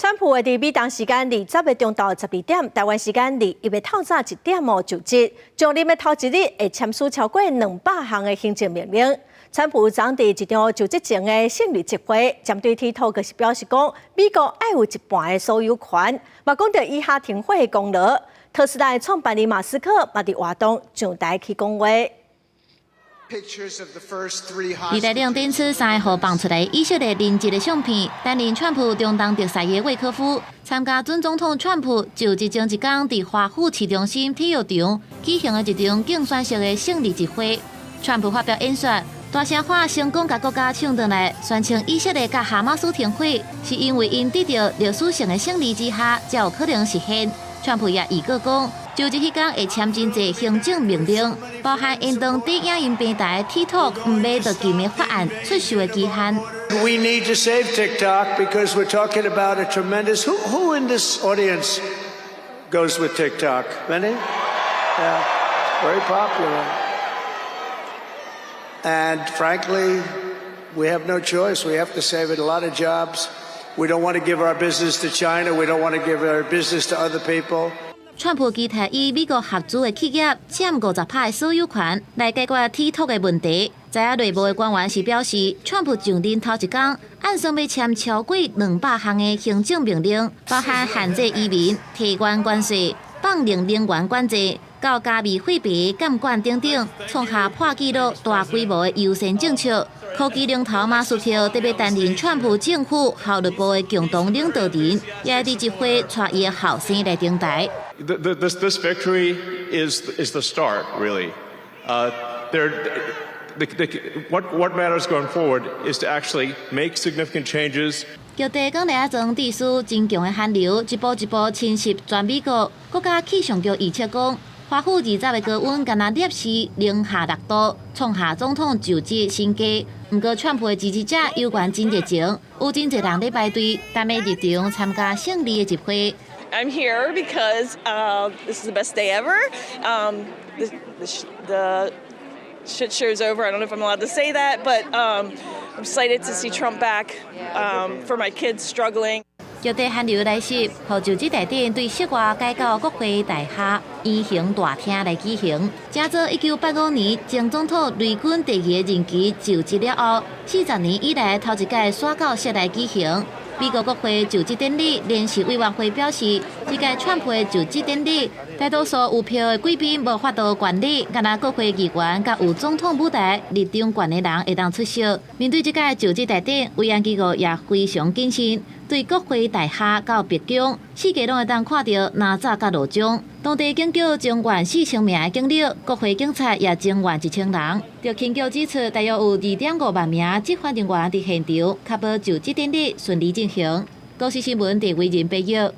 川普會佇美東時間二十的中晝12點，台灣時間21的透早1點哦就職。上任的頭一日會簽署超過200項的行政命令。川普昨佇一場就職前的勝利集會，針對 TikTok 閣是表示講，美國愛有一半的所有權，嘛講著以哈停火的功勞。特斯拉的創辦人馬斯克嘛佇活動上台去講話。佇台頂展出三个予放出來以色列人質的相片，擔任川普中東特使的威科夫參加準總統川普就職前一工佇華府市中心體育場舉行的一場競選式的勝利集會。川普發表演說，大聲喊成功共國家唱轉來，宣稱以色列佮哈馬斯停火，是因為𪜶得著歷史性的勝利之下，才有可能實現。川普也預告講，就職彼工會簽真濟行政命令，包含延長佇影音平台 TikTok 毋買著金的法案出售的期限。 We need to save TikTok because we're talking about a tremendous. Who in this audience goes with TikTok? Many? Yeah, very popular. And frankly, we have no choice. We have to save it. A lot of jobs. We don't want to give our business to China. We don't want to give our business to other people. 川普期待以美國合資的企業佔50趴的所有權來解決 TikTok 的問題。知影內部的官員是表示，川普上任頭一工，按算欲簽超過200項的行政命令，包含限制移民、提懸關稅、放寬能源管制、到加密貨幣監管等等，創下破紀錄大規模的優先政策。科技龍頭馬斯克特別擔任川普政府效率部的共同領導人，也佇集會帶伊的後生來登台。 This victory is the start, really. What matters going forward is to actually make significant changes. 局地岡利亞莊地區真強的寒流，一步一步侵襲全美國。國家氣象局預測講，華府二十的高溫干焦攝氏零下6度，創下總統就職新低。毋過，川普的支持者猶原真熱情，有真濟人咧排隊，等欲入場參加勝利的集會。 I'm here because this is the best day ever. The shit show's over. I don't know if I'm allowed to say that, but I'm excited to see Trump back for my kids struggling. 局地寒流來襲，予就職大典對室外改到國會大廈圓形大廳來舉行。這做1985年前總統雷根第二個任期就職了後，40年以來頭一屆徙到室內舉行。美國國會就職典禮聯席委員會表示，這屆川普的就職典禮，大多數有票的貴賓無法度觀禮，干焦國會議員佮有總統舞台入場權的人會當出席。面對這屆就職大典，維安機構也非常謹慎，對國會大廈到白宮，四界攏會當看著哪閘佮路障。當地警局增員4000名的警力，國會警察也增員1000人。著警局指出，大約有2.5萬名執法人員佇現場，確保就職典禮順利進行。公視新聞鄭偉仁報導。